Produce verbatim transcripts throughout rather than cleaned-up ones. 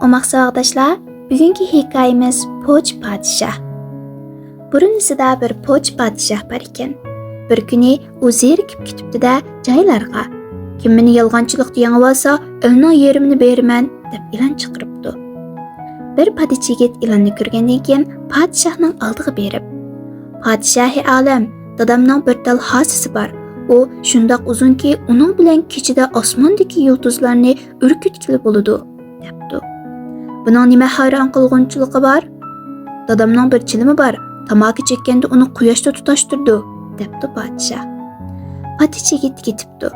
ئوماق ساۋاقداشلار، بۈگۈنكى ھېكايىمىز پوچى پادىشاھ. بۇرۇنىسىدا بىر پوچى پادىشاھ بار ئىكەن. بىر كۈنى ئۇ زېرىكىپ كېتىپتۇ-دە، جايلارغا، «كىم مېنى يالغانچىلىقتا يېڭىۋالسا، ئېلىنىڭ يېرىمىنى بېرىمەن» دەپ ئېلان چىقىرىپتۇ. بىر پادىچى يىگىت ئېلاننى كۆرگەندىن كېيىن پادىشاھنىڭ ئالدىغا بېرىپ، «پادىشاھى ئالەم، دادامنىڭ بىر تال ھاسىسى بار. ئۇ شۇنداق ئۇزۇنكى، ئۇنىڭ بىلەن كېچىدە ئاسماندىكى يۇلتۇزلارنى ئۈركۈتكىلى بولىدۇ» دەپتۇ. «بۇنىڭ نېمە ھەيران قالغۇنچىلىقى بار؟» «دادامنىڭ بىر چىلىمى بار، تاماكا چەككەندە ئۇنى قۇياشتا تۇتاشتۇرىدۇ» دەپتۇ پادىشاھ. پادىچى يىگىت كېتىپتۇ.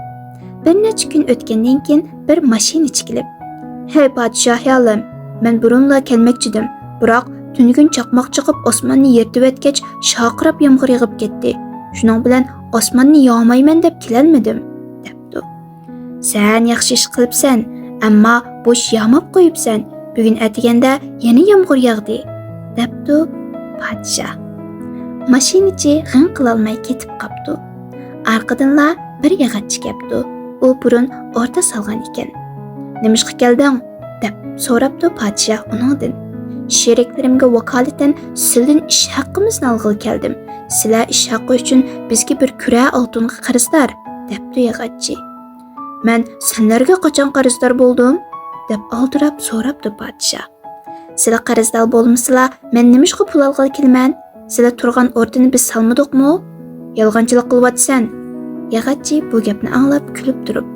بىر نەچچە كۈن ئۆتكەندىن كېيىن بىر ماشىنىچى كېلىپ، «ھەي پادىشاھى ئالەم، مەن بۇرۇنلا كەلمەكچىدىم، بىراق تۈنۈگۈن چاقماق چېقىپ ئاسماننى يىرتىۋەتكەچ شارقىراپ يامغۇر يېغىپ كەتتى. شۇنىڭ بىلەن ئاسماننى يامايمەن دەپ كېلەلمىدىم» دەپتۇ. «سەن ياخشى ئىش قىلىپسەن، ئەمما بوش ياماپ قويۇپسەن. بۈگۈن ئەتىگەندە يەنە يامغۇر ياغدى» دەپتۇ پادىشاھ. ماشىنىچى غىڭ قىلالماي كېتىپ قاپتۇ. ئارقىدىنلا بىر ياغاچچى كەپتۇ. ئۇ بۇرۇن ئوردا سالغان ئىكەن. «نېمىشقا كەلدىڭ؟» دەپ سوراپتۇ پادىشاھ ئۇنىڭدىن. «شېرىكلىرىمگە ۋاكالىتەن سىلدىن ئىش ھەققىمىزنى ئالغىلى كەلدىم. سىلەر ئىش ھەققى ئۈچۈن بىزگە بىر كۈرە ئالتۇنغا قەرزدار» دەپتۇ ياغاچچى. «مەن سىلەرگە قاچان قەرزدار بولدۇم؟» دەپ ئالدىراپ سوراپتۇ پادىشاھ. «سىلەر قەرزدار بولمىسىلا، مەن نېمىشقا پۇل ئالغىلى كېلىمەن؟ سىلەر تۇرغان ئوردىنى بىز سالمىدۇقمۇ؟ يالغانچىلىق قىلىۋاتىسەن!» ياغاچچى بۇ گەپنى ئاڭلاپ كۈلۈپ تۇرۇپ،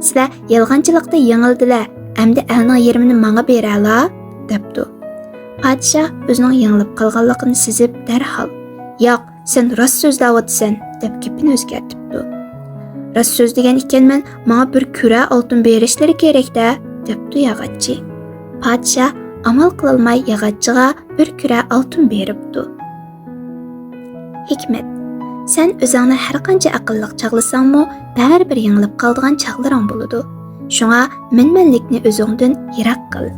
«سىلەر يالغانچىلىقتا يېڭىلدىلە، ئەمدى ئەلنىڭ يېرىمىنى ماڭا بېرەلا» دەپتۇ. پادىشاھ ئۆزىنىڭ يېڭىلىپ قالغانلىقىنى سېزىپ دەرھال، «ياق، سەن راست سۆزلەۋاتىسەن» دەپ گېپىنى ئۆزگەرتىپتۇ. «راست سۆزلىگەن ئىكەنمەن، ماڭا بىر كۈرە ئالتۇن بېرىشلىرى كېرەك-دە» دەپتۇ ياغاچچى. پادىشاھ ئامال قىلالماي ياغاچچىغا بىر كۈرە ئالتۇن بېرىپتۇ. ھېكمەت. سەن ئۆزۈڭنى ھەرقانچە ئەقىللىق چاغلىساڭمۇ، بەرىبىر يېڭىلىپ قالىدىغان چاغلىرىڭ بولىدۇ. شۇڭا مەنمەنلىكنى ئۆزۈڭدىن يىراق قىل.